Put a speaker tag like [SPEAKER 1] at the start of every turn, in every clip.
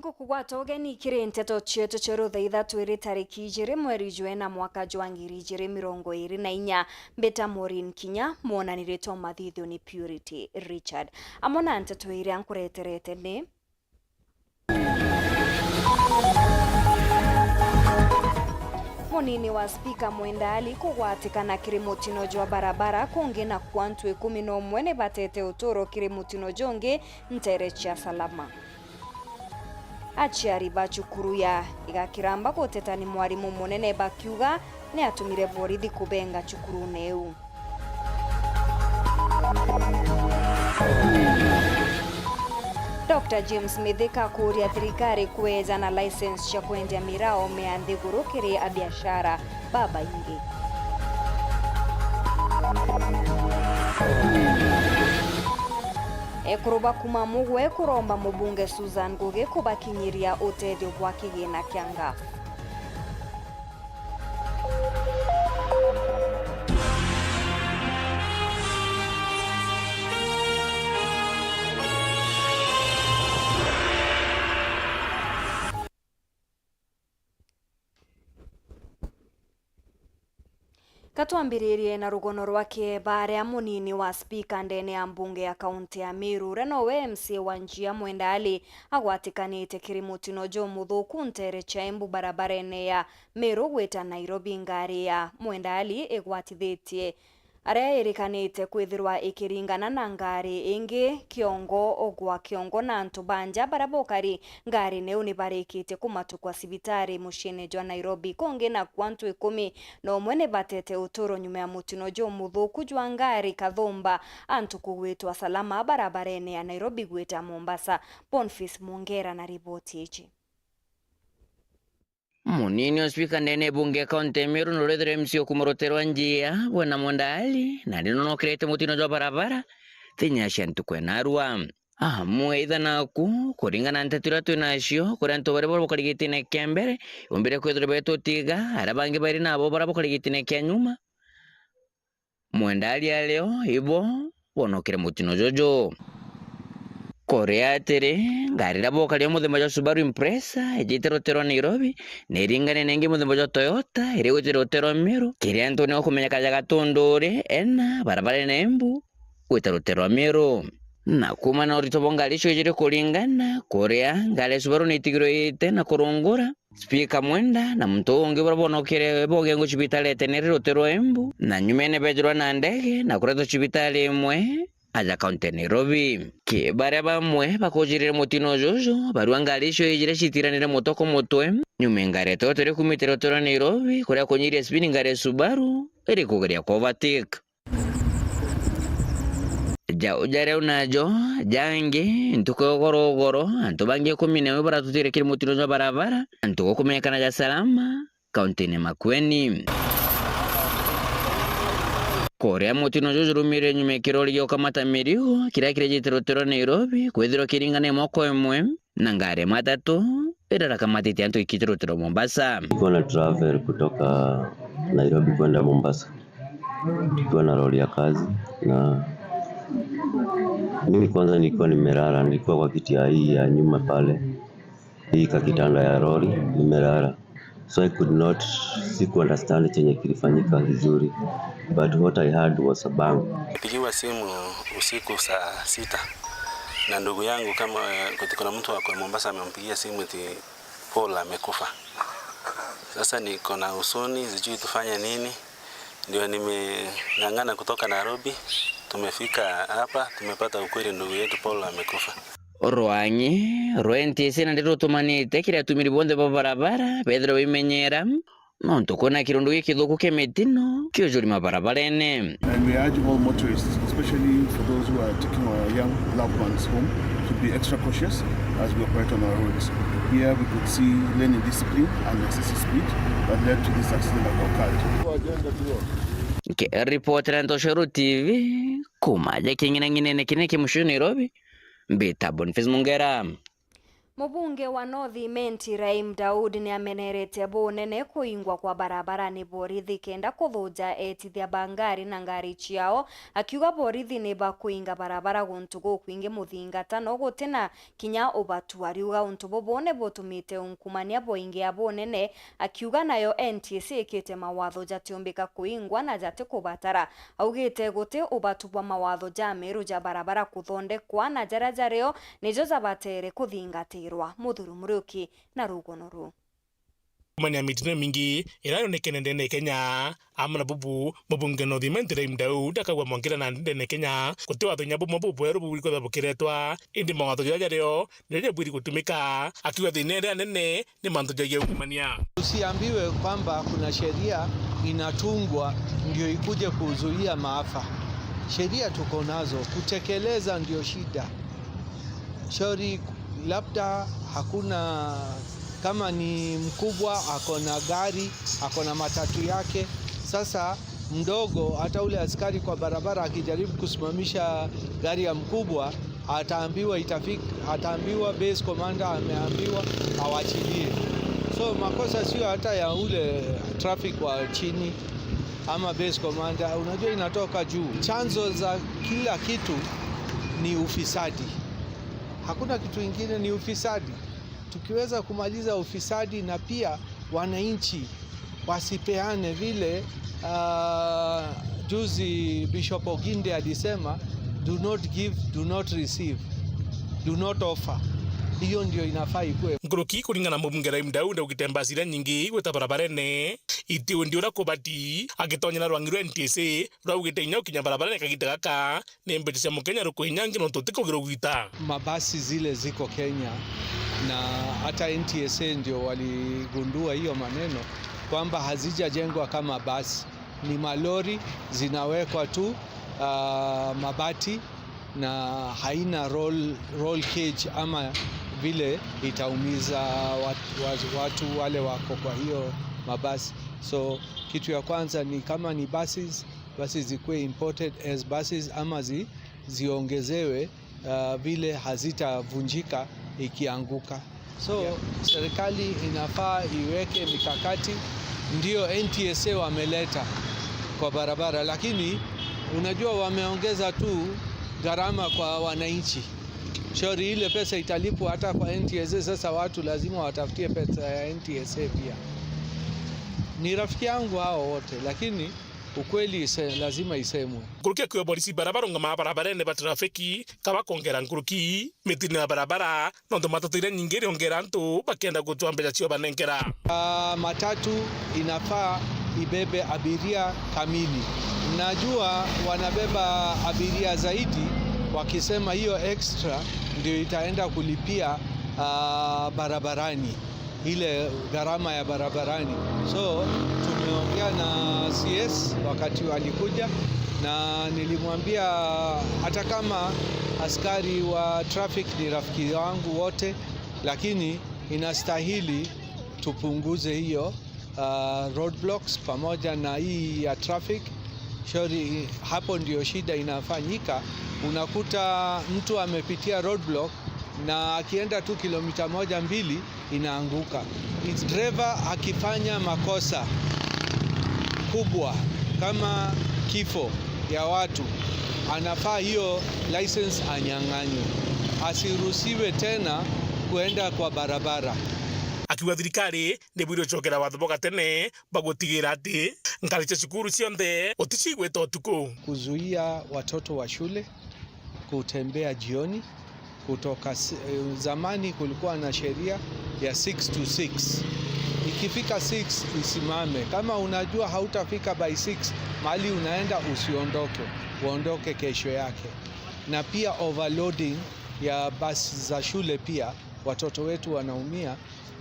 [SPEAKER 1] Nkukugwata ũgeni kiri nteto cietu cia thaa ithatu iri tariki ijiri mweri jwena mwaka jwa 2024 mbita Maureen Kinya mwonanirie mathithio ni Purity Richard amona nteto iria nkureterete ni munini wa spika Mwenda Ali kugwatikana kiri mutino jwa barabara kungi na kwantu 11 ni batete uturo kiri mutino jongi ntere cha salama. Aciari ba cukuru ya igakiramba guteta ni mwarimu munene bakiuga ni atumire borithi kubenga cukuru neu. Dr. James Mithika kuria thirikari kuweza na license cha kuendia mirao mea nthiguru kiri a biashara baba ingi. Ekuruba kuma mugwe kuromba mubunge Susan Ngugi kubakinyiria utethio bwa kigina kia ngafu. Katwambiririe na rugono rwa kieba aria munini wa spika ndene ya mbunge ya kaunti ya Meru uria nowe MCA wa Njia Mwenda Ali agwatikanite kiri mutino jo muthuku ntere cha Embu barabara-ini ya Meru gwita Nairobi. Ngari ya Mwenda Ali igwatithitie aria irikanite kwithirwa ikiringana na ngari ingi kiongo gwa kiongo na antu banja baria bokari ngari neu ni barikitie kumatukwa cibitari muciini jwa Nairobi. Kungi na kwantu 11 ni batete uturo nyuma ya mutino jo muthuku jwa ngari kathumba antu kugwitwa salama barabara-ini ya Nairobi gwita Mombasa. Boniface Mungera na riboti iji.
[SPEAKER 2] Munini wa spika ndene bunge kaunti ya Meru nurethire MC okumuroterwa njia bwana Mwenda Ali na ninonokirete mutino jwa barabara thinya cia ntuku enarua amwe naku kuringana nteto iria twinacio kuria antu baria barabokari gitine kia mbere umbire kwithirwa betwo tiga aria bangi bari nabo barabokari gitine kia nyuma. Mwenda Ali alio ibo bonokire mutino jojo korea atiri ngari ria bokaria muthemba jwa Subaru Impreza ejite roterwa Nairobi niringane nengi muthemba jwa Toyota iri gwitire roterwa Meru kiria antu ni okumenyeka ja Gatunduri ena barabara na Embu gwita roterwa Meru na kuma na urito bwa ngari icio ijiri kuringana kuria ngari ya Subaru niitigirwe ite na kurungura Spika Mwenda na muntu ungi uria bonokire bogengo cibitari etenere roterwa Embu na nyuma ene bejirwa na ndege na kuretwo cibitari imwe aja kaunti ya Nairobi. Ki baria bamwe bakujirire mutino jojo barua ngari icio ijire citiranire mutoko mutwe nyuma ngari ya Toyota iri kumite roterwa Nairobi kuria kunyiria spini ngari ya Subaru iri kugeria ku overtake. Jau jareu najo jangi ntuku ogorogoro antu bangi 11 baratutire kiri mutino jwa barabara antu gukumenyekana ja salama kaunti-ini Makueni. Korea mutino jojo rumire nyuma kirori giokamata mirigo kiria kirejete roterwa Nairobi kwithirwa kiringana moko imwe na ngari matatu irarakamatite antu ikite roterwa Mombasa.
[SPEAKER 3] Nilikuwa na travel kutoka Nairobi kwenda Mombasa tukiwa na lori ya kazi, na mimi kwanza nilikuwa nimelala, nilikuwa kwa kiti ya hii ya nyuma pale, hii kakitanda ya lori nimelala. So I could not, siku understand chenye kilifanyika vizuri, but what I heard was a bang.
[SPEAKER 4] Nilipigiwa simu usiku saa 6 na ndugu yangu, kama kuna mtu wa Mombasa amempigia simu eti Paul amekufa. Sasa niko na huzuni, sijui tufanye nini. Ndio nimeng'ang'ana kutoka Nairobi, tumefika hapa, tumepata ukweli ndugu yetu Paul amekufa.
[SPEAKER 2] Rwanyi rwa NTSA na ndirutumanite kiria atumiri bonthe ba barabara bethirwe bimenyera nontu kwina kirundu gikithuku kia mitino kiujuri mabarabara-ini.
[SPEAKER 5] And we urge all motorists, especially for those who are taking our young loved ones home, to be extra cautious as we operate on our roads. Here we could see lane indiscipline and excessive speed that led to this accident that occurred.
[SPEAKER 2] Ripotera Ntoshoro TV kumaja king'inang'inene kine kimushu Nairobi mbita Boniface Mungera.
[SPEAKER 1] Mubunge wa North Imenti Rahim Daud ni amenerete bunene kuingwa kwa barabara ni borithi kenda kuthuja etithia ba ngari na ngari ciao, akiuga borithi ni bakuinga barabara guntu gukwingi muthingatano gutina kinya ubatu. Ariuga untu bubune butumite unkumania boingi ya bunene, akiuga nayo NTSA ikite mawatho jatiumbika kuingwa na jati kubatara. Augite guti ubatu bwa mawatho ja Meru ja barabara kuthondekwa na jara jareo nijo jabatere kuthingatirwa. Muthuru Muriuki na rugono ru
[SPEAKER 6] kumania mitino mingi irayonekene ndene Kenya amana bubu mubunge North Imenti Rahim Daud akagwa mwongera na ndene Kenya kuti watho nyabu mabubu eru buburi kwetha bukiretwa indi mawatho jajareo ndio bwiri gutumika, akiuga thina iria nene ni mantu jagia kumania.
[SPEAKER 7] Usiambiwe kwamba kuna sheria inatungwa ndio ikuje kuzuia maafa. Sheria tuko nazo, kutekeleza ndio shida. Shauri labda hakuna, kama ni mkubwa ako na gari, ako na matatu yake. Sasa mdogo, hata ule askari kwa barabara akijaribu kusimamisha gari ya mkubwa ataambiwa itafika, ataambiwa base commander ameambiwa awachilie. So makosa sio hata ya ule traffic wa chini ama base commander, unajua inatoka juu. Chanzo za kila kitu ni ufisadi. Hakuna kitu ingine, ni ufisadi. Tukiweza kumaliza ufisadi na pia wananchi wasipeane vile, juzi Bishop Oginde alisema do not give, do not receive, do not offer. Hiyo ndio inafaa ikue.
[SPEAKER 6] Nguruki kulingana na mubunge Rahim Daud ugitemba cira nyingi gwita barabarene iti undi uria kubati agitonya na rwangi rwa NTSA rwaugite inya ukinya barabarene kagita gaka ni mbeca cia mukenya rukuinyangi no tutikugira ugita.
[SPEAKER 7] Mabasi zile ziko Kenya na hata NTSA ndio waligundua hiyo maneno kwamba hazijajengwa kama basi, ni malori zinawekwa tu mabati na haina roll cage ama vile itaumiza watu wale wako kwa hiyo mabasi. So kitu ya kwanza ni kama ni buses, basi zikuwe imported as buses ama ziongezewe vile hazitavunjika ikianguka. So yeah, serikali inafaa iweke mikakati, ndio NTSA wameleta kwa barabara, lakini unajua wameongeza tu gharama kwa wananchi. Shauri ile pesa italipwa hata kwa NTSA. Sasa watu lazima watafutie pesa ya NTSA pia. Ni rafiki yangu hao wote, lakini ukweli lazima isemwe.
[SPEAKER 6] Nguruki kwa polisi barabara ngama barabarene ba trafiki kaba kongera nguruki mitini ya barabara nondo matatu ile nyingi ongera ntu bakenda gutwa mbeca cio banengera.
[SPEAKER 7] Matatu inafaa ibebe abiria kamili. Najua wanabeba abiria zaidi, wakisema hiyo extra ndio itaenda kulipia barabarani, ile gharama ya barabarani. So tumeongea na CS wakati walikuja, na nilimwambia hata kama askari wa traffic ni rafiki wangu wote, lakini inastahili tupunguze hiyo roadblocks pamoja na hii ya traffic. Shauri hapo ndio shida inafanyika. Unakuta mtu amepitia roadblock na akienda tu kilomita 1-2 inaanguka. It's driver akifanya makosa kubwa kama kifo ya watu, anafaa hiyo license anyang'anywe, asiruhusiwe tena kuenda kwa barabara.
[SPEAKER 6] Akiuga thirikari nĩ bwire watho boga tene bagutigira ati ngari cia cukuru cionthe uticigwita utuku.
[SPEAKER 7] Kuzuia watoto wa shule kutembea jioni kutoka zamani kulikuwa na sheria ya 6 to 6. Ikifika 6 isimame. Kama unajua hautafika by 6 mahali unaenda usiondoke, uondoke kesho yake. Na pia overloading ya basi za shule, pia watoto wetu wanaumia.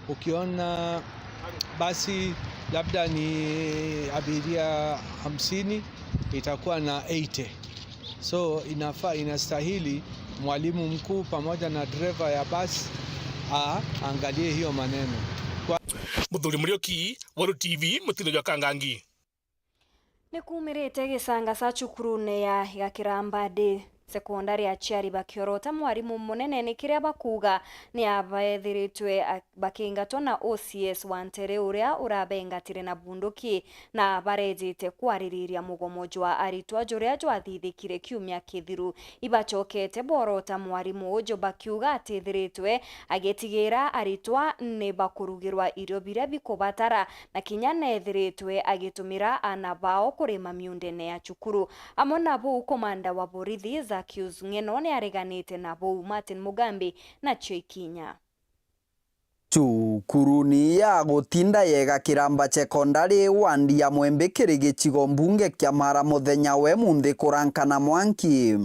[SPEAKER 7] Ukiona basi labda ni abiria 50 itakuwa na 80. So inafaa, inastahili mwalimu mkuu pamoja na driver ya basi aangalie hiyo maneno.
[SPEAKER 6] Muthuri Muriuki, Waru TV, mutindo jwa Kangangi.
[SPEAKER 1] Nikumirite gicanga ca cukuru-ini ya Gakiramba D. Sekondari aciari bakiorota mwarimu munene ni kiria bakuga ni abethiritwe bakiingatwo na OCS wa Ntere uria urabengatire na bunduki na barejete kwaririria mugomo jwa aritwa juria jwathithikire kiumia kithiru. Ibacokete borota mwarimu ujo bakiuga atithiritwe agitigira aritwa ni bakurugirwa irio biria bikubatara na kinya nethiritwe agitumira ana bao kurima miundene ya cukuru. Amwe nabo komanda wa borithi Zaccheaus Ng'eno ni areganite na bou Martin Mugambi na Chwekinya.
[SPEAKER 8] Cukuru ni ya gutinda yega kiramba sekondari wandi ya Mwembe kiri gicigo mbunge kia Mara muthenya we munthi kurankana mwanki.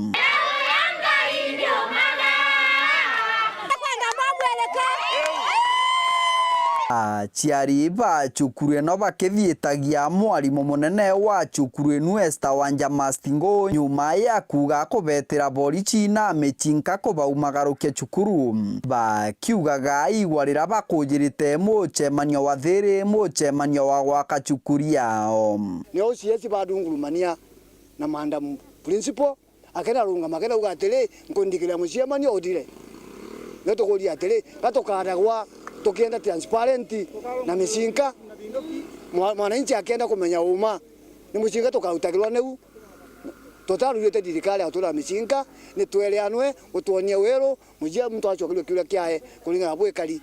[SPEAKER 8] Aciari ba cukuru ĩno bakĩthiĩtagia mwarimu munene wa cukuru ĩnu Esther Wanja Mastingo nyuma ya kuga kubetera borici na mĩchinka kũbaumagarukia cukuru bakiugaga igwa rĩrĩa bakũnjĩrĩte mũcemanio wa thĩrĩ mũcemanio wa gwaka cukuru yao.
[SPEAKER 9] Ni OCS badungurumania na madam principal akena runga makena uga atĩrĩ nkundikira mũcemanio ũthire no tũkũria atĩrĩ gatukaragwa tukienda transparent na micinka mwananchi akienda kumenya uma ni mucinka tukarutagirwa neu tutarurite thirikari atura micinka ni tweleanwe utuonie wiru mujia mtu acokerio kiuria kiae kuringana bwikari.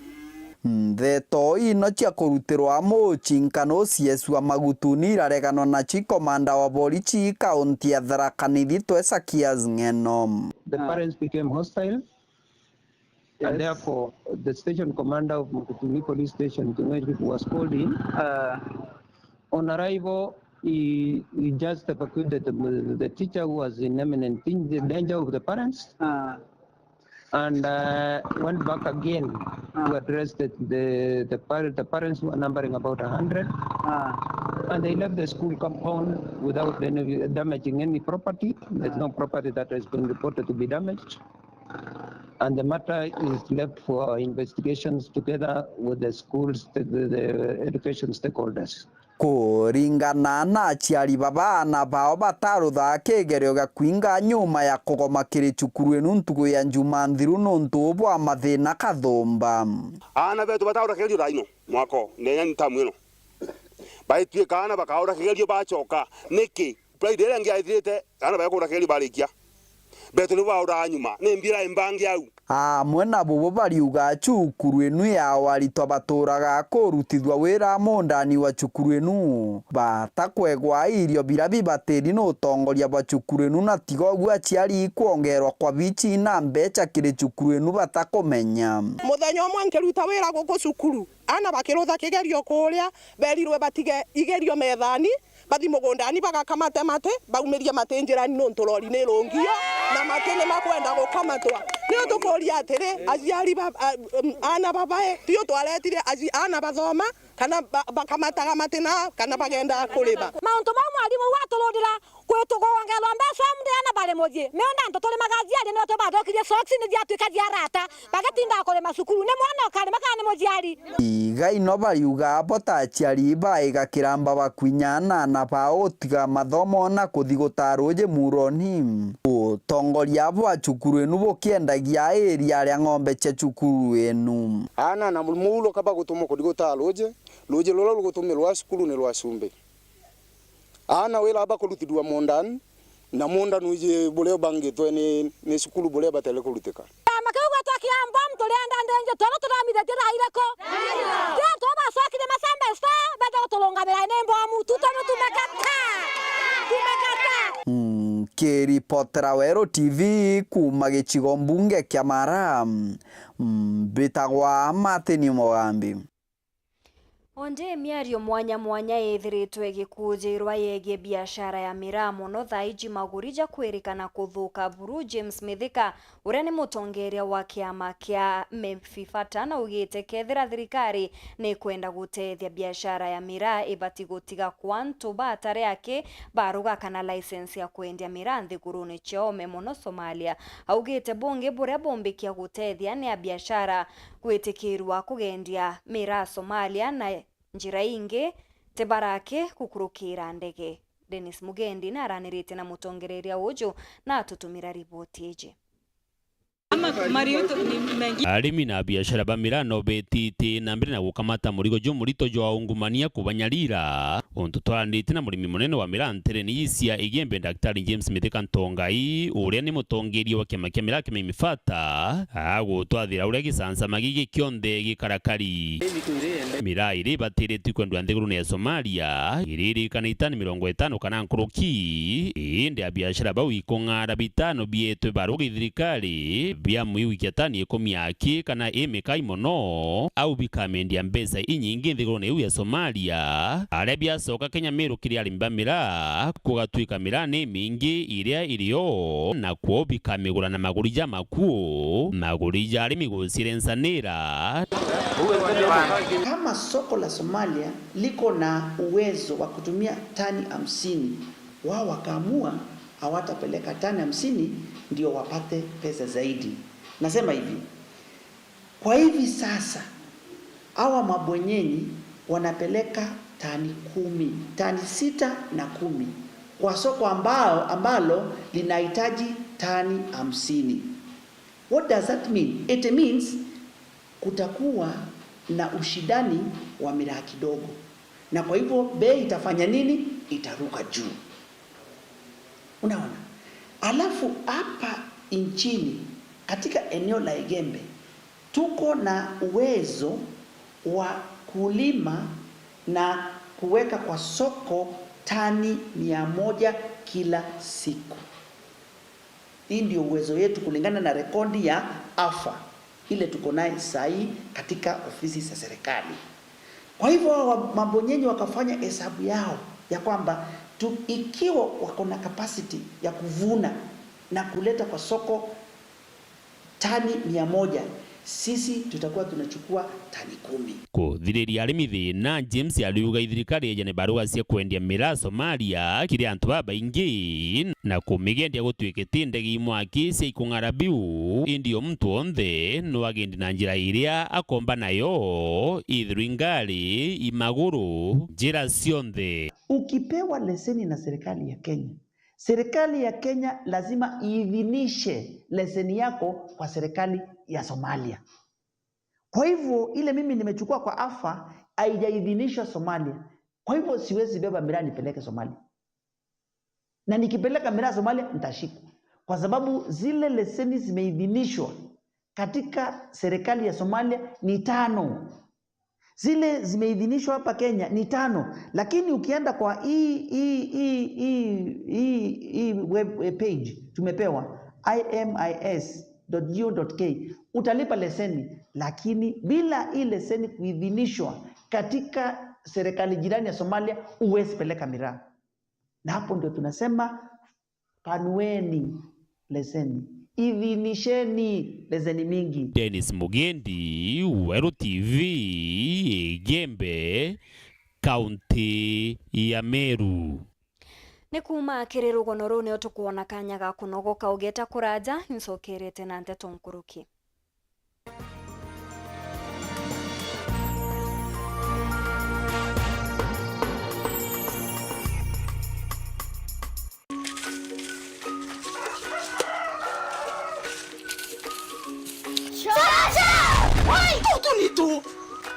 [SPEAKER 8] Ndeto ino cia kurutirwa muchinka no OCS wa Magutuni irareganwa na chikomanda wa borici kaunti ya Tharaka Nithi Zaccheaus Ng'eno.
[SPEAKER 10] The parents became hostile. Yes. And therefore, the station commander of Mukutuni police station was called in. On arrival, he just evacuated the teacher who was in imminent danger of the parents, and went back again to address the parents who were numbering about 100. And they left the school compound without any, damaging any property. There's no property that has been reported to be damaged. And the matter is left for investigations together with the schools, the education stakeholders.
[SPEAKER 8] Kuringana na aciari babana bao bataruthaa kigerio gĩa kwinga nyuma ya kugoma kiri cukuru ĩnu ntuku ya njuma nthiru nuntu bwa mathina kathumba.
[SPEAKER 11] Ana betu bataura kigerio raino mwako nenya ntamu ino baituika ana bakaura kigerio bacoka niki Friday ĩrĩa ĩngĩ athirite ana bakura kigerio barikia betu ni baura nyuma ni mbira imbangi au.
[SPEAKER 8] Amwe nabo bariuga cukuru ĩnu yao aritwa baturaga kũrutithua wĩra mũndani wa cukuru ĩnu batakwegwa irio biria bibatĩri nĩ ũtongoria bwa cukuru ĩnu na tiga ũguo aciari kuongerwa kwa bichi na mbeca kĩrĩ cukuru ĩnu batakũmenya.
[SPEAKER 12] Mũthenya ũmwe nkĩruta wĩra gũkũ cukuru ana bakĩrũtha kĩgerio kũrĩa berirwe batige igerio methani bathi mũgũndani bagakamate mate baumĩrie matĩ njĩrani nũntũ rori nĩ ĩrũngio na matĩ nĩ makwenda gũkamatwa. Nĩ tũkũria atĩrĩ aciari ana babae tio twaretire ana bathoma kana bakamataga matĩ na kana bagenda kũrĩma.
[SPEAKER 13] Maũndũ mau mwarimu watũrũndĩra gwĩtũgongerwa mbeca mũndĩ ana barĩ mũthiĩ mĩona ntũ tũrĩmaga aciari no tũbathokirie socks nĩ ciatuĩka cia rata bagĩtindaga kũrĩma cukuru nĩ mwana ũkarĩma kana nĩ mũciari.
[SPEAKER 8] Iga ino bariuga bota aciari baiga kĩramba bakwinyana na bao gũtiga mathomo na kũthi gũtarwo muroni. Ũtongoria bwa cukuru ĩnu bũkĩendagia ĩria rĩa ng'ombe cia cukuru ĩnu.
[SPEAKER 9] Ana na mulo kaba gũtũmwo kũthi gũtaa lũje lũje lũla lũgũtũmĩrwa cukuru nĩ rwa cumbĩ. Ana wela abakolutidwa mondani na mondani uje bole bangitwe ni sukulu bole batele kolutika.
[SPEAKER 13] Makauga twakiamba mtulenda ndenje tolo turamire tiraireko. Tira tobacokire macembe sa benda gutulungamira ni mbomu tutonu tumekata. Tumekata.
[SPEAKER 8] Kiripotera Wero TV kuma gicigo mbunge kia Mara mbitagwa Martin Mugambi.
[SPEAKER 1] Onde miario mwanya mwanya ithiritwe gĩkũnjĩrwa yegie biashara ya miraa muno thaa magurija kwirikana kuthuka buru. James Mithika uria ni mutongeria wa kiama kia Mefifata na ugite kethira thirikari ni kwenda gutethia biashara ya miraa ibati gutiga kwantu batare ake baruga kana license ya kwendia miraa nthiguruni chiome muno Somalia. Augite bunge buria bombikia gutethia ni ya biashara gwitikirwa kugendia miraa Somalia na njira ingi tebarake kukurukira ndege. Dennis Mugendi na aranirite na mutongereria uju na atutumira riboti iji.
[SPEAKER 14] Arimi na biashara ba mirano betite na mbere na gukamata murigo jo murito jo aungumania kubanyalira untu twarandite na murimi munene wa mirantere ni yisia igembe Daktari James Mithika Ntongai uria ni mutongeria wa kiama kia miraa kimimifata agutwathira uria gisansa magigi kionthe gikarakari miraa iri batiritwe kwendwa nthiguru ya Somalia iririkana itani 50 kana nkuruki indi ya biashara bau ikung'ara bitano bietwe barugi thirikari bia mwiwiki atani ikumi aki kana imikai muno au bikamendia mbeca inyingi nthiguru ni ya Somalia aria biacoka Kenya Meru kiria arimi ba miraa kugatuika miraa ni mingi iria irio na kuo bikamigura na maguri ja makuo maguri ja arimi gucirensanira.
[SPEAKER 15] Kama soko la Somalia liko na uwezo wa kutumia tani 50, wao wakaamua hawatapeleka tani 50 ndio wapate pesa zaidi. Nasema hivi, kwa hivi sasa hawa mabwenyenyi wanapeleka tani 10, tani 6 na 10 kwa soko ambalo linahitaji tani 50. What does that mean? It means kutakuwa na ushindani wa miraa kidogo, na kwa hivyo bei itafanya nini? Itaruka juu. Unaona? Alafu hapa nchini katika eneo la Igembe tuko na uwezo wa kulima na kuweka kwa soko tani 100 kila siku. Hii ndio uwezo yetu kulingana na rekodi ya AFA ile tuko naye sahi katika ofisi za serikali. Kwa hivyo mabonyenyi wakafanya hesabu yao ya kwamba ikiwa wako na capacity ya kuvuna na kuleta kwa soko tani 100, sisi tutakuwa tunachukua tani 10.
[SPEAKER 14] Kuthiriria arimi thina James ariuga thirikari ejane barua cia kwendia miraa Somalia kiri antu babaingi na kumigendia gutuikite ndegi mwaki cia ikung'ara biu indio mtu onthe no agendi na njira iria akomba nayo ithiru ingari imaguru njira cionthe.
[SPEAKER 15] Ukipewa leseni na serikali ya Kenya, serikali ya Kenya lazima iidhinishe leseni yako kwa serikali ya Somalia. Kwa hivyo ile mimi nimechukua kwa AFA haijaidhinishwa Somalia. Kwa hivyo siwezi beba miraa nipeleke Somalia. Na nikipeleka miraa Somalia nitashikwa. Kwa sababu zile leseni zimeidhinishwa katika serikali ya Somalia ni 5. Zile zimeidhinishwa hapa Kenya ni 5, lakini ukienda kwa hii web page tumepewa imis.go.ke utalipa leseni, lakini bila hii leseni kuidhinishwa katika serikali jirani ya Somalia huwezi peleka miraa. Na hapo ndio tunasema panueni leseni, idhinisheni leseni mingi.
[SPEAKER 14] Dennis Mugendi, Weru TV, Igembe, kaunti ya Meru.
[SPEAKER 1] Ni kuma kiri rugono ruu ni tukuona kanya ga kunogoka ugeta kuraja ncokerete na nteto nkuruki.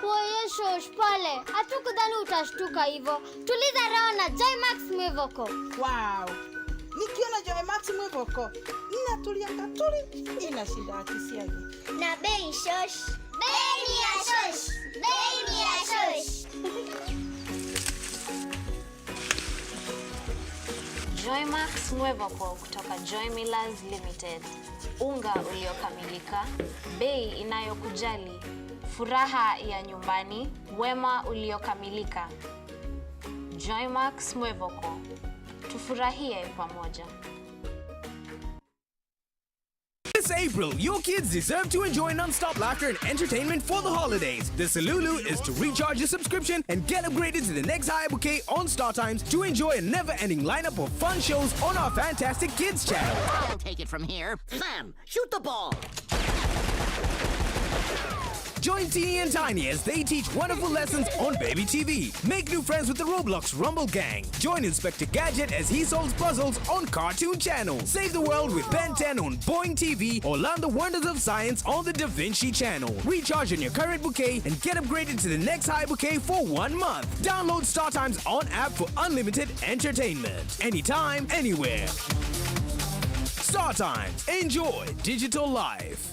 [SPEAKER 16] Oye shosh pale, hatukudhani utashtuka hivyo. Tuliza roho na Joymax Mwivoko.
[SPEAKER 17] Wow. Nikiona Joymax Mwivoko, ninatulia katuli, inashinda akisiagi.
[SPEAKER 16] Na bei shosh. Bei ni ya shosh. Bei ni ya shosh.
[SPEAKER 18] Joymax Mwivoko kutoka Joy Millers Limited. Unga uliokamilika, bei inayokujali, furaha ya nyumbani, wema uliokamilika. Joymax Mwivoko. Tufurahie pamoja.
[SPEAKER 19] This April, your kids deserve to enjoy non-stop laughter and entertainment for the holidays. The Salulu is to recharge your subscription and get upgraded to the next higher bouquet on Star Times to enjoy a never-ending lineup of fun shows on our fantastic kids channel.
[SPEAKER 20] I'll take it from here. Sam, shoot the ball.
[SPEAKER 19] Join Teeny and Tiny as they teach wonderful lessons on Baby TV. Make new friends with the Roblox Rumble Gang. Join Inspector Gadget as he solves puzzles on Cartoon Channel. Save the world with Ben 10 on Boing TV or learn the wonders of science on the Da Vinci Channel. Recharge on your current bouquet and get upgraded to the next high bouquet for 1 month. Download StarTimes on app for unlimited entertainment. Anytime, anywhere. StarTimes. Enjoy digital life.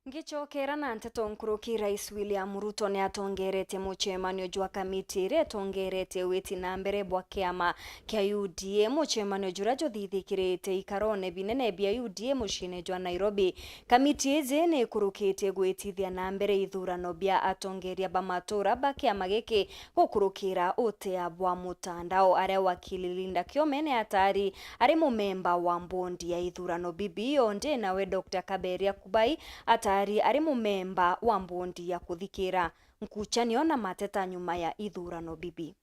[SPEAKER 1] Ngichokera na nteto nkuruki Rais William Ruto ni atongerete muchemanio jwa kamiti iria itongerete witi na mbere bwa kiama kia UDA muchemanio juria juthithikirite ikarone binene bia UDA muciini jwa Nairobi. Kamiti izi ni ikurukite gwitithia na mbere ithurano bia atongeria ba matura ba kiama giki gukurukira utea bwa mutandao. Aria wakili Linda Kiome ni atari ari mumemba wa mbondi ya ithurano BBO ndi nawe Dr. Kaberia Kubai atari ari mumemba wa mbondi ya kuthikira nkuchanio na mateta nyuma ya ithurano bibi.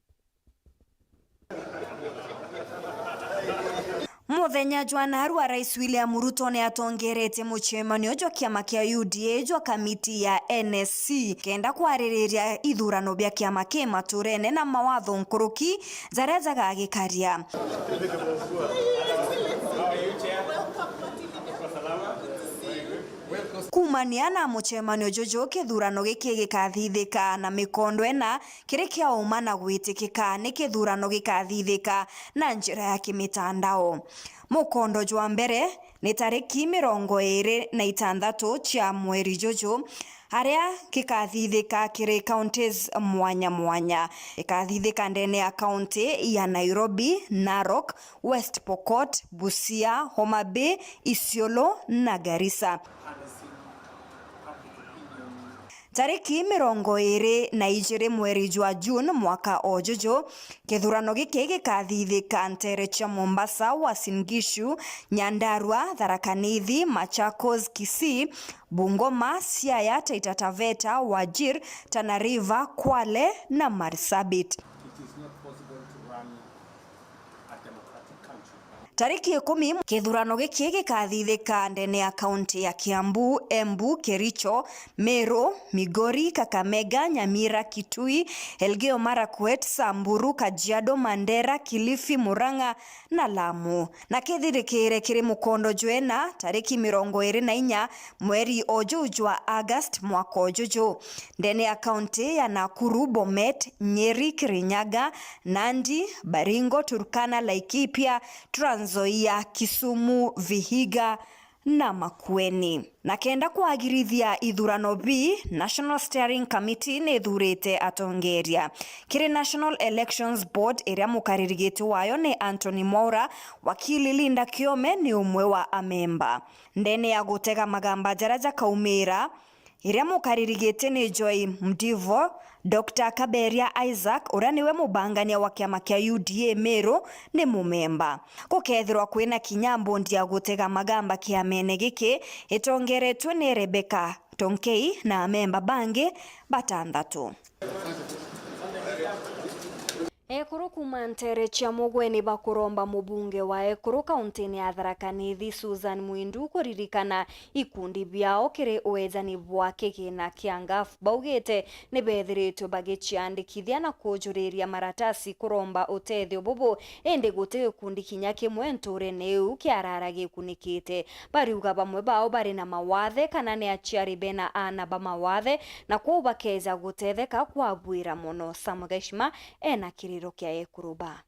[SPEAKER 1] Muthenya jwa narua Rais William Ruto ni atongerete muchemanio jwa kiama kia UDA jwa kamiti ya NSC kenda kwaririria ithurano bia kiama ki maturene na mawatho nkuruki jaria jagagikaria. Kumania na muchemanio jojo kithurano giki gikathithika na mikondo ena kiri kia uma na gwitikika ni kithurano gikathithika na njira ya kimitandao. Mukondo jwa mbere ni tariki 26 chia mweri jojo aria kikathithika kiri counties mwanya mwanya. Ikathithika ndene ya county ya Nairobi, Narok, West Pokot, Busia, Homa Bay, Isiolo na Garissa. Tariki 22 mweri jwa June mwaka ojojo kithurano giki gikathithika ntere cha Mombasa, Uasin Gishu, Nyandarua, Tharaka Nithi, Machakos, Kisii, Bungoma, Siaya, Taita Taveta, Wajir, Tana River, Kwale na Marsabit. Tariki 10 kithurano giki gikathithika ndene ya kaunti ya Kiambu, Embu, Kericho, Meru, Migori, Kakamega, Nyamira, Kitui, Elgeyo Marakwet, Samburu, Kajiado, Mandera, Kilifi, Murang'a na Lamu. Na kithirikire kiri mukondo jwena tariki 24 mweri ojuju wa August mwaka ojuju ndene ya kaunti ya Nakuru, Bomet, Nyeri, Kirinyaga, Nandi, Baringo, Turkana, Laikipia, Trans Nzoia, Kisumu, Vihiga na Makueni. Na kenda kwagirithia ithurano B, National Steering Committee ni ithurite atongeria. Kiri National Elections Board iria mukaririgiti wayo ni Anthony Mwaura, wakili Linda Kiome ni umwe wa amemba. Ndene ya gutega magamba jaraja kaumira iria mukaririgiti ni Joy Mdivo, Dr. Kaberia Isaac uria niwe mubangania wa kiama kia UDA Meru ni mumemba. Gukethirwa kwina kinya mbondi ya gutega magamba kiamene giki itongeretwe ni Rebecca Tonkei na amemba bangi batanthatu. Ekuru kuma ntere chia mugweni bakuromba mubunge wa Ekuru kaunti-ini ya Tharaka Nithi Susan Mwindu kuririkana ikundi biao kiri uwezani bwa kigina kia ngafu baugite ni bethiritwe bagichiandikithia na kujuriria maratasi kuromba utethio bubu indi guti gikundi kinya kimwe nturene iu kiarara gikunikite. Bariuga bamwe bao bari na mawathe kana ni aciari bena ana ba mawathe na kwoguo bakeza gutetheka kwa bwira muno. Sam Gaishima ena kiriro kia Ekuruba.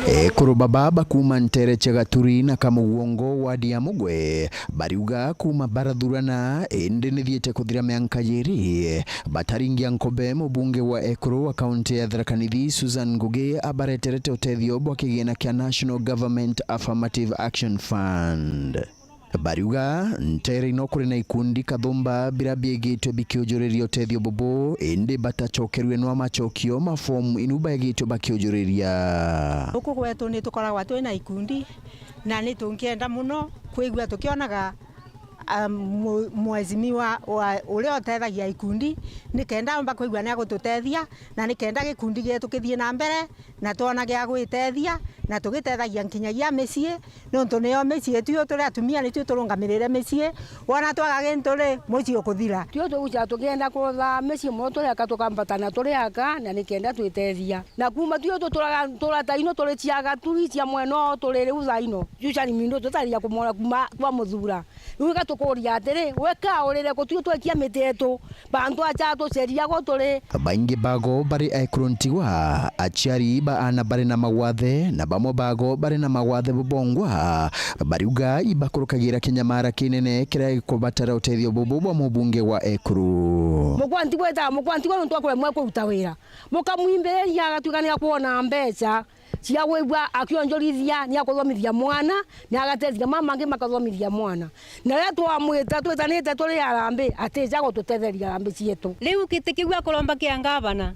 [SPEAKER 20] Ekuruba baba kuma ntere Chegaturi na Kamugongo wadi ya Mugwe bariuga kuma barathurana indi nithiete kuthira mianka yiri bataringia nkobe mubunge wa Ekuru wa kaunti ya Tharaka Nithi Susan Ngugi abareterete utethio bwa kigina kia National Government Affirmative Action Fund. Bariuga ntere ino kuri na ikundi kathumba bira biegitwe bikiujuriria utethio bubu indi batachokerwe no machokio mafomu inu baegitwe bakiujuriria.
[SPEAKER 17] Guku gwetu ni tukoragwa twina ikundi na ni tungienda muno kwigua tukionaga mwezimiwa uria utethagia ikundi ni kenda omba kwigua ni agututethia na ni kenda gikundi gietu kithie na mbere na tuona gia gwitethia na tugitethagia nginyagia micii nontu nio micii tu turi atumia ni tu turungamirire micii wona twaga gintu ri mucii ukuthira
[SPEAKER 21] tio tuguca tukienda kutha micii muno turi aka tukambatana turi aka na ni kenda twitethia na kuma tio tuturaga turata ino turi ciaga turi cia mwena turi riu thaa ino jucani mindo tutaria kumona kuma kwa muthura riu gatukuria atiri weka urire gutio twekia miti yetu bantu acha tuceria guturi
[SPEAKER 20] baingi bago bari ekuruntiwa aciari ba ana bari na mawathe na bamwe bago bari na mawathe bubongwa bariuga ibakurukagira kinyamara kinene kiria gikubatara utethio bubu bwa mubunge wa Ekuru.
[SPEAKER 21] Mukwantigwa eta mukwantigwa nontu akuremwa kuruta wira mukamwimbereria agatuika ni akuona mbeca cia gwigua akionjorithia ni akuthomithia mwana ni agatethia mama angi makathomithia mwana na riria twamwita twitanite turi arambi atija gututetheria arambi cietu.
[SPEAKER 22] Riu giti kiu akuromba kia ngavana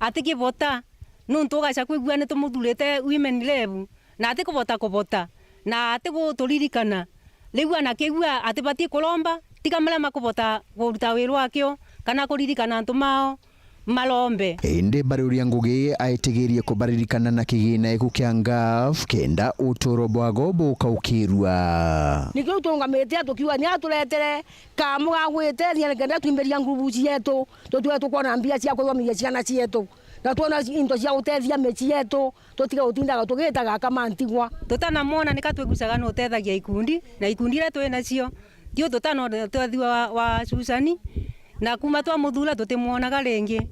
[SPEAKER 22] atikivota nontu ugaca kwigua ni tumuthurite women rep na atikuvota kuvota na atiguturirikana riu anakigua atibatie kuromba tiga maria makuvota kuruta wira wakio kana kuririkana antu mao malombe.
[SPEAKER 20] Indi bariuria Ngugi aitigirie kubaririkana na kigina iku kia ngaf kenda uturo bwago bukaukirua.
[SPEAKER 21] Nikio tungamite tukiuga ni aturetere kamu ga gwitethia kenda twimberia ngurubu cietu tutue tukona mbia cia kuthomithia ciana cietu na tuona into cia gutethia meci yetu tutige gutindaga tugitaga kamantigwa.
[SPEAKER 22] Tutanamwona nikatwigucaga no utethagia ikundi na ikundi iria twi nacio tio tutano twethiwa wa Sucani na kuma twamuthura tutimwonaga ringi.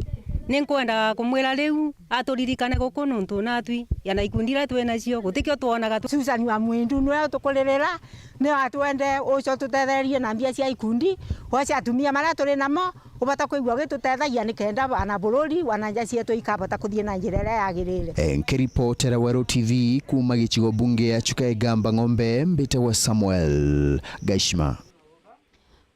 [SPEAKER 22] Ninkwenda kumwira riu aturirikane guku nontu natwi yana ikundi iria twi nacio gutikio tuonaga.
[SPEAKER 17] Susan wa Mwindu niwe tukuririra ni atwende ucio tutetherie na mbia cia ikundi wacia atumia maria turi namo ubata kuigua gitutethagia ni kenda ana bururi wana nja cietu ikabata kuthie na njira iria yagirire.
[SPEAKER 20] Nkiripotera Weru TV kuma gicigo bunge ya Chuka Igamba Ng'ombe mbite wa Samuel Gaishima.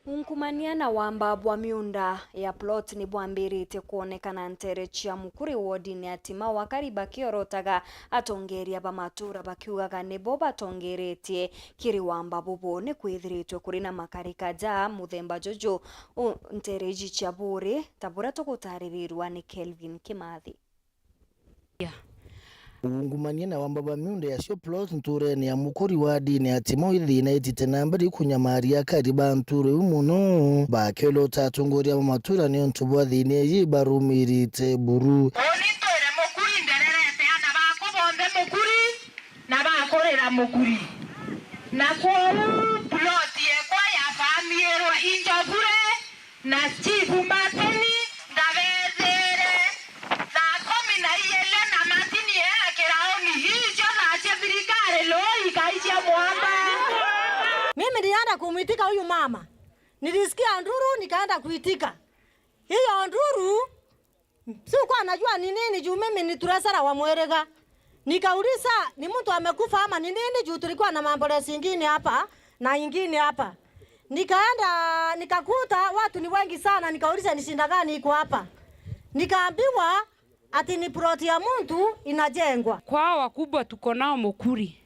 [SPEAKER 1] Unkumania na wamba bwa miunda ya plot ni bwambirite kuonekana ntere chia mukuri wodi atima wakari bakiorotaga atongeria bamatura bakiugaga nibo batongeretie kiri wamba bubu ni kwithiritwe kuri na makarika ja muthemba jojo ntere iji chia buri tabura tugutaririrwa ni Kelvin Kimathi.
[SPEAKER 23] Ungumania na wamba ba miunda ya sio plot ntureni ya mukuri wadi ni atimo ithina itite nambari kunyamaria kari banture umuno bakelo tatungoria matura ni ntubwa thine yibarumirite buru
[SPEAKER 24] onitwire mukuri ndererete ana bako bonde mukuri na bakorera mukuri na kworu plot yekwa ya famierwa injobure na chifu mateni ndabezere thaa 12 na matini era kiraoni hicho nache thirikari loi kaicia mwamba.
[SPEAKER 13] Mimi nilienda kumuitika huyu mama, nilisikia nduru nikaenda kuitika hiyo nduru, sikuwa najua ni nini juu mimi ni turesara wa Mwerega. Nikauliza ni mtu amekufa ama ni nini juu tulikuwa na mambolesi ingine hapa na ingine hapa. Nikaenda nikakuta watu ni wengi sana, nikauliza ni shinda gani iko hapa. Nikaambiwa ati ni ploti ya mtu inajengwa.
[SPEAKER 25] Kwao wakubwa tuko nao Mukuri,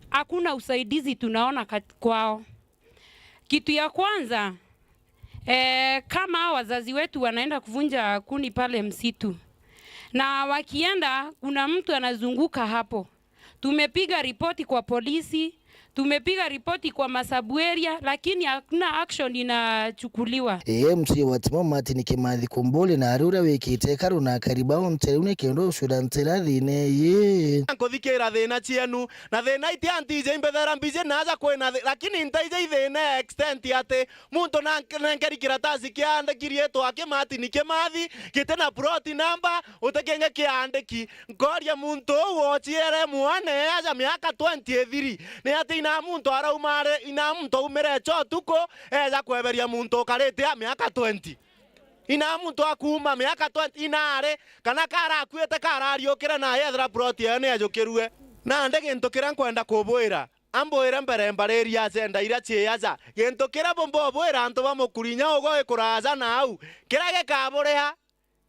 [SPEAKER 25] hakuna usaidizi tunaona kwao. Kitu ya kwanza kama wazazi wetu wanaenda kuvunja kuni pale msitu, na wakienda kuna mtu anazunguka hapo. Tumepiga ripoti kwa polisi, tumepiga ripoti kwa masabueria, lakini hakuna action inachukuliwa.
[SPEAKER 23] MC wa Martin Kimathi kumbuli na arura wikite karuna karibao nterune kendo usura ntera thine ye
[SPEAKER 26] nkuthikira thina cienu na thina iti antije imbethera mbije naza kwina lakini ntaije ithina extent ati muntu nankeri kiratasi kiandikirie twake Martin Kimathi gite na plot number utekenge kiandiki ngoria muntu wochiere mwane aja miaka 23 ni ati ina muntu araumare ina muntu umire cho tuko eza kweberia muntu ukarite miaka 20 ina muntu akuma miaka 20 inare kana karakuete karariukire na yethera plot ene ajukirwe na nde gintu kiria nkwenda kubwira Amboira mbere mbariria ase ira chiaza gento kira bombo bwera anto bamukurinya ogo ekuraza nau kira gekaboreha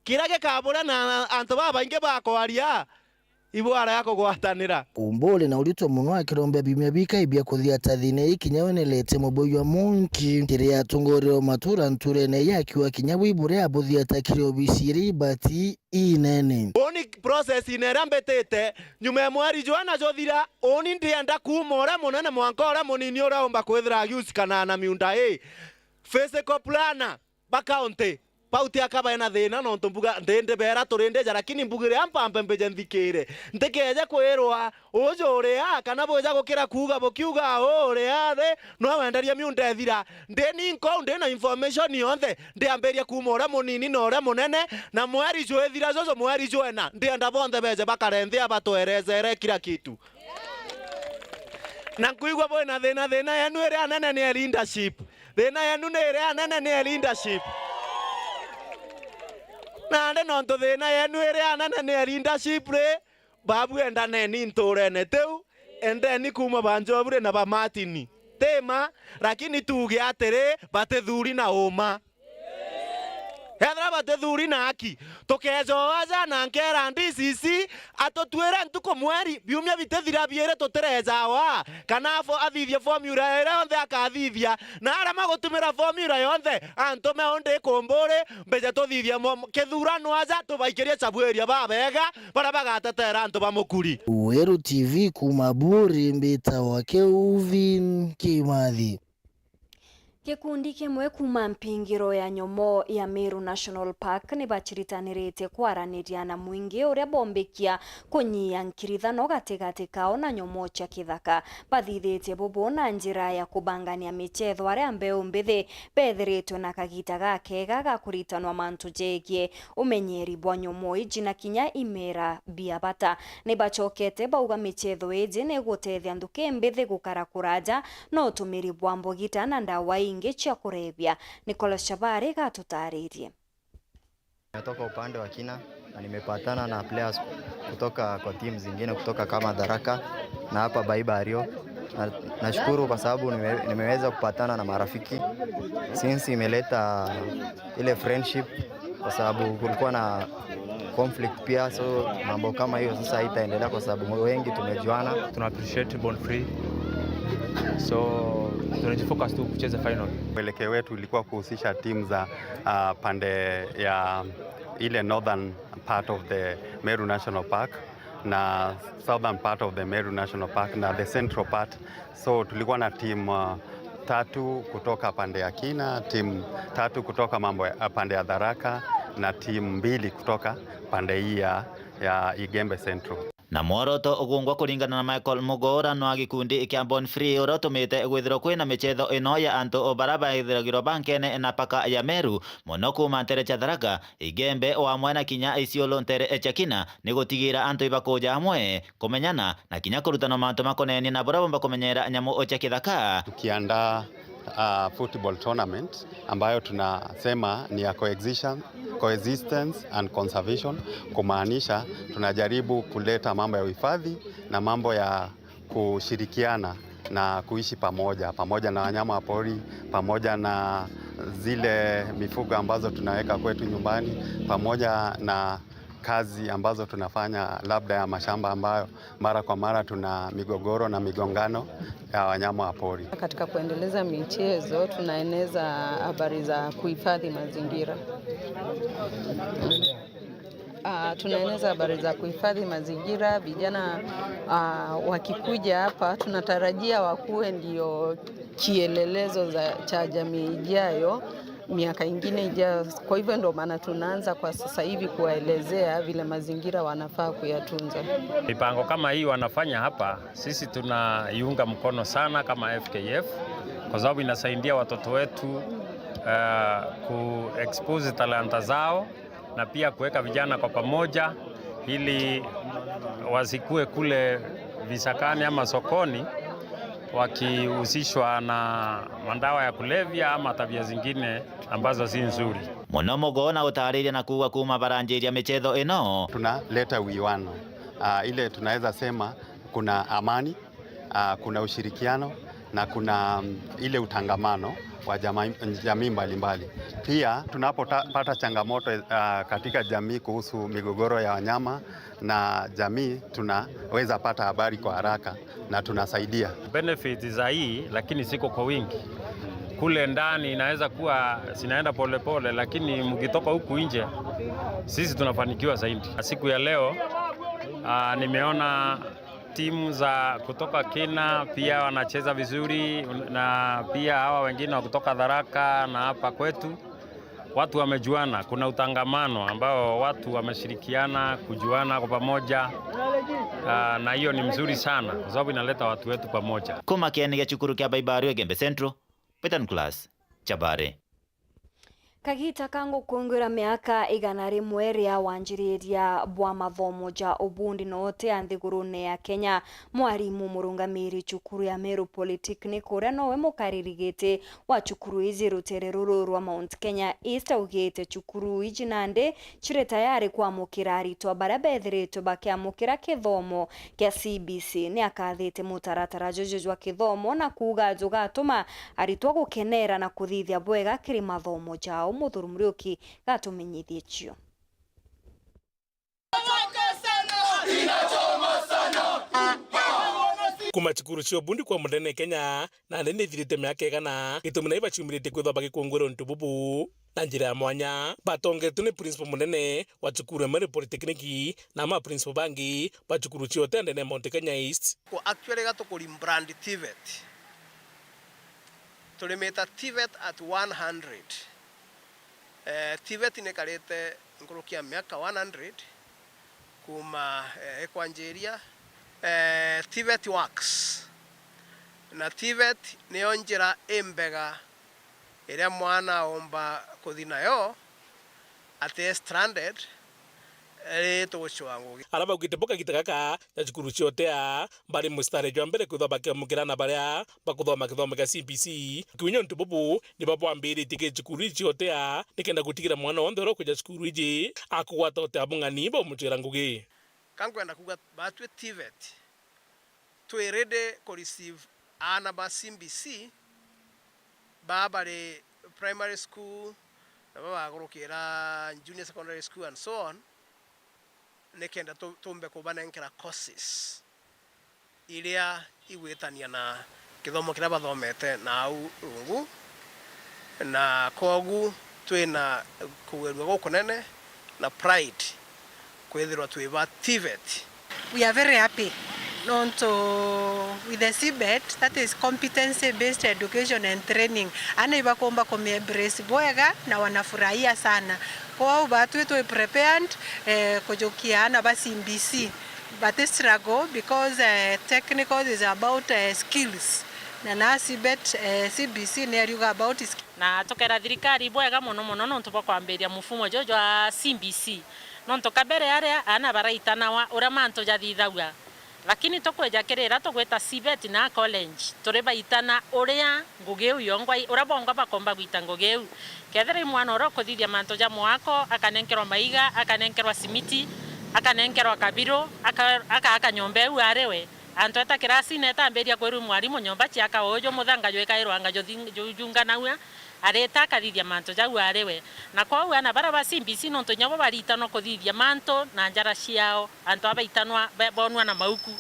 [SPEAKER 26] kira gekabora na anto babainge bakwaria ibwara yako gwatanira
[SPEAKER 23] Umbole na ulito muno akirombe bimya bika ibya kuthia tathine ikinya wenelete muboyi wa munki kiria atongorero matura nturene yakiwa kinya bwibure abuthia takire obisiri ibati inene
[SPEAKER 26] oni process inera mbetete nyuma mwari jwana jothira oni ndienda kuma ora munene mwanka ora munini ora omba kwithira agiusikana na miunda physical planner ba county pauti akaba ena thina nontu mbuga ndinde bera turinde ja lakini mbugire ampampe mbeje nthikire ntikeje kwirwa ujuria kana buja gukira kuga bukiuga uria the no wenderia miunda ethira ndi ninko ndi na information yonthe ndiambirie kuma uria munini na uria munene na mweri jo ethira jojo mweri jo ena ndienda bonthe beje bakarenthi abatwerezere kila kitu na nkuigua bwina thina thina yenu iria nene ni leadership thina yenu ni iria nene ni leadership nande nontu thina yenu iria nene ni leadership ri babu endaneni nturene tiu endeni kuma banjobure na ba Martini tema lakini tuge atiri batithuri na uma ethira batithuri na aki tukejoaja na nkera DCC atutwire ntuku mweri biumia bitithira biire tutirejawa kana athithie formula ira yonthe akathithia na aria magutumira formula yonthe antume undi kumburi mbeje tuthithie kithurano aja tubaikirie chabueria babega baria bagatetera antu ba Mukuri.
[SPEAKER 23] Weru TV kuma Buri mbita wa Kelvin Kimathi.
[SPEAKER 1] Gikundi kimwe kuma mpingiro ya nyomo ya Meru National Park ni bachiritanirite kwaraniria na mwingi uria bombikia kunyia nkirithano gatigati kao na nyomo cha kithaka bathithitie bubu na njira ya kubangania michetho aria mbeu mbithi bethiritwe na kagita gakega ga kuritanwa mantu jegie umenyeri bwa nyomo iji na kinya imera bia bata ni bachokete bauga michetho iji ni gutethia nduki mbithi gukara kuraja no utumiri bwa mbogita na ndawa ingi cha kurebya. Nicolas Shabari gatutaririe.
[SPEAKER 2] Natoka upande wa Kina na nimepatana na players kutoka kwa timu zingine kutoka kama Tharaka na hapa Baiba Ario. Nashukuru kwa sababu nimeweza kupatana na marafiki since imeleta ile friendship, kwa sababu kulikuwa na conflict pia, so mambo kama hiyo sasa haitaendelea kwa sababu wengi tumejuana.
[SPEAKER 3] Tuna appreciate Born Free, so tunajifocus tu kucheza final.
[SPEAKER 4] Mwelekeo wetu ulikuwa kuhusisha timu za pande ya ile northern part of the Meru National Park na southern part of the Meru National Park na the central part. So tulikuwa na timu 3 kutoka pande ya Kina, timu 3 kutoka mambo ya pande ya Tharaka na timu 2 kutoka pande hii ya Igembe Central.
[SPEAKER 5] Na mworoto ugungwa kuringana na Michael Mugora no gikundi kia Born Free urotumite gwithirwo kwina michetho ino ya antu bara baithiragirwo bankene na paka ya Meru muno kuma ntere cha Tharaka Igembe wa mwena kinya Isiolo ntere cha Kina ni gutigira antu ibakuja hamwe kumenyana na kinya kurutana mantu makonenia na bora bomba kumenyera nyamu cha kithaka.
[SPEAKER 4] Tukiandaa football tournament ambayo tunasema ni ya coexistence and conservation, kumaanisha tunajaribu kuleta mambo ya uhifadhi na mambo ya kushirikiana na kuishi pamoja, pamoja na wanyama wa pori, pamoja na zile mifugo ambazo tunaweka kwetu nyumbani, pamoja na kazi ambazo tunafanya labda ya mashamba ambayo mara kwa mara tuna migogoro na migongano ya wanyama wa pori.
[SPEAKER 6] Katika kuendeleza michezo tunaeneza habari za kuhifadhi mazingira. Tunaeneza habari za kuhifadhi mazingira. Vijana wakikuja hapa tunatarajia wakuwe ndio kielelezo cha jamii ijayo, miaka ingine ijayo. Kwa hivyo ndio maana tunaanza kwa sasa hivi kuwaelezea vile mazingira wanafaa kuyatunza.
[SPEAKER 7] Mipango kama hii wanafanya hapa, sisi tunaiunga mkono sana kama FKF kwa sababu inasaidia watoto wetu ku-expose talanta zao na pia kuweka vijana kwa pamoja ili wasikue kule visakani ama sokoni wakihusishwa na madawa ya kulevya ama tabia zingine ambazo si nzuri.
[SPEAKER 5] Muno mugona utariria na kuga kuma baranjiria michezo ino
[SPEAKER 4] tunaleta uwiano, ile tunaweza sema kuna amani, kuna ushirikiano na kuna ile utangamano wa jamii mbalimbali. Pia tunapopata changamoto katika jamii kuhusu migogoro ya wanyama na jamii, tunaweza pata habari kwa haraka na tunasaidia.
[SPEAKER 7] Benefits za hii lakini siko kwa wingi. Kule ndani inaweza kuwa zinaenda polepole, lakini mkitoka huku nje sisi tunafanikiwa zaidi. Siku ya leo nimeona timu za kutoka Kina pia wanacheza vizuri, na pia hawa wengine wa kutoka Tharaka na hapa kwetu watu wamejuana. Kuna utangamano ambao watu wameshirikiana kujuana kwa pamoja, na hiyo ni mzuri sana kwa sababu inaleta watu wetu pamoja.
[SPEAKER 5] Kuma kieni gia cukuru kia Baibari Igembe Central, Peter Class Chabare.
[SPEAKER 1] Kagita kangu kungwira miaka 100 ria wanjiriria bwa mathomo ja ubundi note ya nthigurune ya Kenya. Mwarimu murungamiri cukuru ya Meru Polytechnic uria nowe mukariri giti wa cukuru izi rutere ruru rwa Mount Kenya East augite cukuru iji nandi chiri tayari kwamukira aritwa baria bethiritwe bakiamukira kithomo kia CBC. Ni akathite mutaratara jojo jwa kithomo na kuga jugatuma aritwa gukenera na kuthithia bwega kiri mathomo jao. Muthuru Muriuki gatumenyithie cio.
[SPEAKER 8] Kuma chukuru cia ubundi kwa munene Kenya na nene ithirite miaka 100 gitumi na ibaciumiritie kwithwa bagikungwira untu bubu na njira ya mwanya. Batongetwe ni principal munene wa cukuru ya Meru Polytechnic na ma principal bangi ba cukuru ciothe nene Mount Kenya East.
[SPEAKER 9] Ko actually gatukuri brand TVET turimita TVET at 100. TVET nikarite nkurukia miaka 100 kuma ekwanjiria. TVET works na TVET niyo njira imbega iria mwana omba kuthi nayo ati stranded ri tugucwa ngugi.
[SPEAKER 8] Ara baugite mboka gita gaka na cukuru ciotea bari mustari jwa mbere kwithwa bakiamukira na baria bakuthoma kithomo kia CBC kiwinya untu bubu ni babwambiritie ki cukuru ici ciotea nikenda gutigira mwana wonthe uria ukuja cukuru iji akugwata utea mung'ani baumucwira ngugi.
[SPEAKER 9] Kankwenda kuga batwe TVET twi ready ku receive ana ba CBC babari primary school na babagurukira junior secondary school and so on, nikenda tumbe kubanenkera courses iria igwitania na kithomo kiria bathomete na au rungu, na kogu twina kugerua guku nene na pride kwithirwa twi ba TVET.
[SPEAKER 10] We are very happy not with the CBET, that is competency based education and training. Ana ibakomba kome embrace bwega na wanafurahia sana. Kwa batu wetu prepared kujokia ana ba CBC, but they struggle because technical is about skills. Na na CBET CBC ni ariuga about skills.
[SPEAKER 11] Na tokera thirikari bwega muno muno no tubakwambiria mufumo jojo wa CBC. Nonto kabere aria ana baraitanawa uria mantu jathithagua, lakini tukweja kirira tugwita CBET na college turi baitana uria ngugi uyo ngwai uria bongo bakomba gwita ngugi u kethira mwana uria ukuthithia mantu ja mwako akanenkerwa maiga akanenkerwa simiti akanenkerwa kabiro aka nyomba eu ariwe antu eta kirasi netambiria kwirwo mwarimu nyomba ciaka ujo muthanga jwikairwa anga junganaua areta akathithia mantu jau ariwe. Na kwau ana bara ba CBC nontu nyabo baritanwa kuthithia mantu na njara ciao antu abaitanwa bonwa na mauku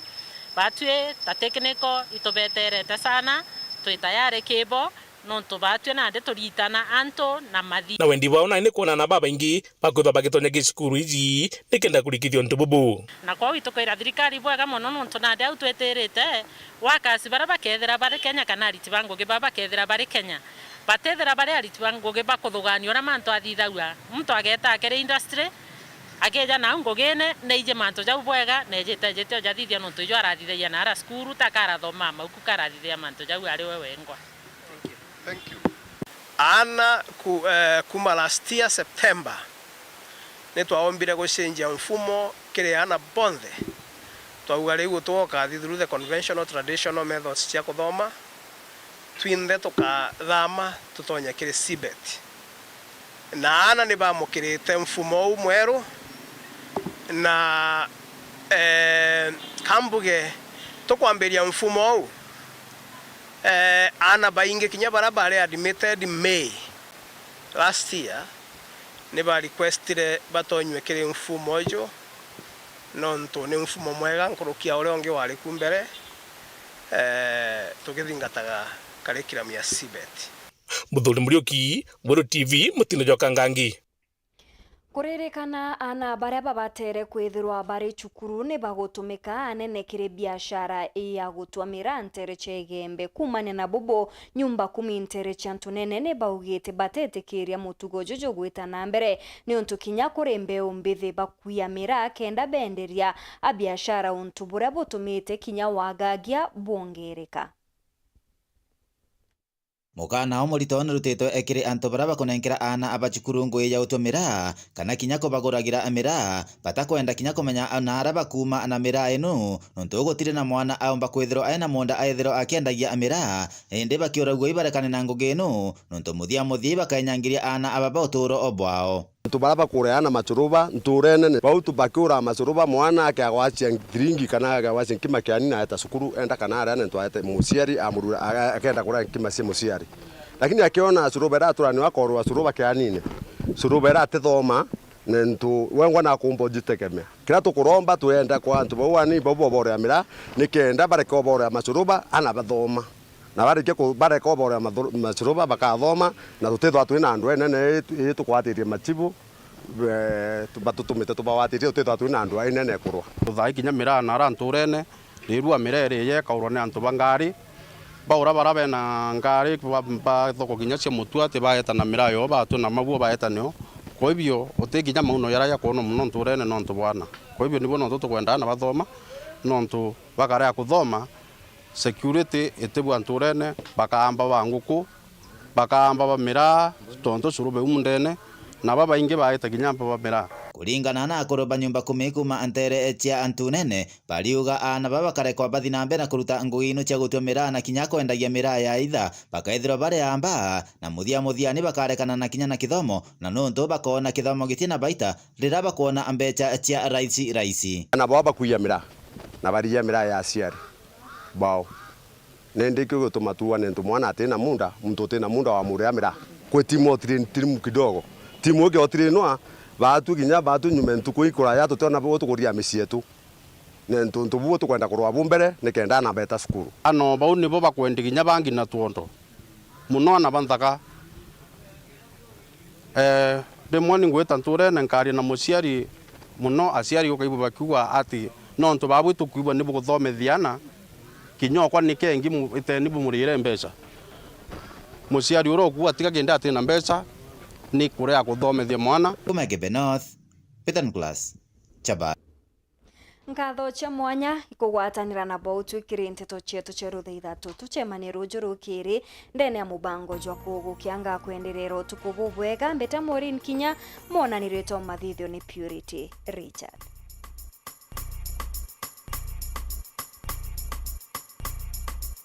[SPEAKER 11] batue ta technical itubeterete sana twi tayari kibo nontu batue nande turitana antu na mathi.
[SPEAKER 8] Na wendi wao ni kuona na baba ingi bakwithwa bagitonya gicukuru iji nikenda kurikithio ntu bubu.
[SPEAKER 11] Na kwau itukwira thirikari bwega muno nontu nande au twetirite wakasi bara bakethira bari Kenya kana ariti ba ngugi ba bakethira bari Kenya batethera bari ariti ba ngugi bakuthugania uria mantu athithagua muntu ageta akere industry akeja na ngugine neije mantu jau bwega nejete jete jathithia nontu ijo arathithagia na ara cukuru ta karathoma mauku karathithia mantu jau ari we wengwa.
[SPEAKER 9] Thank you. Ana kuma last year September nitwaombire gucenjia mfumo kiri ana bonthe twauga riu twoka through the conventional traditional methods cia kuthoma twinthe tukathama tutonya kiri CBET na ana ni bamukirite mfumo u mweru na kambuge Tukwambiria mfumo u ana baingi kinya bara bari admitted May last year ni ba requestire batonywe kiri mfumo jo nontu ni mfumo mwega nkurukia uria ungi wari ku mbere tugithingataga curriculum ya CBET.
[SPEAKER 8] Muthuri Muriuki, Mwiru TV, mutino jwa Kangangi.
[SPEAKER 1] Kuririkana ana baria babatere kwithirwa bari cukuru ni bagutumika anene kiri biashara ya gutua miraa ntere cha igembe kumania na bubo nyumba kumi ntere cha ntunene ni baugite batetikiria mutugo jojo gwita na mbere ni untu kinya kuri mbeu mbithi bakuya miraa kenda benderia a biashara untu buria butumite kinya wagagia buongereka.
[SPEAKER 5] Mukana o murito nirutitwe ekiri antu baria bakunenkera ana abacukuru ngui ya utumira kana kinya kubaguragira miraa batakwenda kinya kumenya ona aria bakuma na miraa inu nontu gutiri na mwana aumba kwithirwo aina munda aithirwo akiendagia miraa indi bakiuragua ibarekane na ngugi inu nontu muthia muthii bakainyangiria ana aba ba uturo obwao.
[SPEAKER 12] Antu baria bakureana macuruba nturene bautu bakiura macuruba mwana akiagwacia thiringi kana akiagwacia nkima kianina eta cukuru enda kana aria nentu aete muciari amurura akenda kuria nkima cia muciari, lakini akiona curuba ira aturani akorwa curuba kianine curuba ira atithoma nentu wengwa na kumbo jitegemea kira tukuromba tuenda kwa antu bau ani bobo borea mira nikenda bareke borea macuruba ana bathoma na bareke bareke borea macuruba bakathoma na tutithwa twina andu enene tukwatirie machibu batutumite tubawatirie tutithwa twina andu enene kurwa
[SPEAKER 14] tuthai kinya miraa na ranturene rirua mirere yekaurwa ni antu ba ngari baura bara bena ngari ba thoko kinya cia mutu ati baetana miraa yo batu na mabuo baetanio kwa hivyo uti kinya mauno yara kuona muno nturene nontu bwana kwa hivyo nibo nontu tukwenda na bathoma nontu bakarea kuthoma security itibwa nturene bakaamba ba nguku bakaamba ba miraa tontu curube umundene na baba ingi baeta kinya ba miraa.
[SPEAKER 5] Kuringana na akuru ba nyumba kumi kuma ntere cia antunene bariuga ana baba karekwa bathi na mbere na kuruta ngugi ino cia gutua miraa na kinya kwendagia miraa ya itha bakaithirwa bari amba na muthia muthia ni bakarekana na kinya na kithomo na nontu bakona kithomo gitina baita rira bakuona mbeca cia raisi raisi
[SPEAKER 12] na baba kuiya miraa na bariya miraa ya aciari bao nende kyo gutuma nentu mwana atina munda muntu atina munda wa muria miraa kwi timu timu kidogo timu ĩngĩ otirinwa batu kinya batu nyume ntuku ikuraya tutona bo tukuria mĩciĩ yetu nentu ntubu tukwenda kurwa bumbere nikenda na beta cukuru
[SPEAKER 14] ano bau nibo bakwendi kinya bangi na tuondo muno na banthaka rimwe ningwita nturene nkaria na muciari muno aciari ukaigua bakiuga ati nontu babwi tukuigua ni buguthomithiana kinya okwa nikengi iteni bumurire mbeca muciari uria ukua tiga kinda ati na mbeca ni kurea kuthomethia mwana.
[SPEAKER 5] Kuma Gembe North, Peter Nicholas Chaba.
[SPEAKER 1] Nkatho cia mwanya ikugwatanira na bau twikiri nteto cietu cia rutha ithatu tucemanie ruju rukiri ndene ya mubango jwa kugukianga kwenderera utuku bubwega mbeta Maureen Kinya monaniritwo mathithio ni Purity Richard.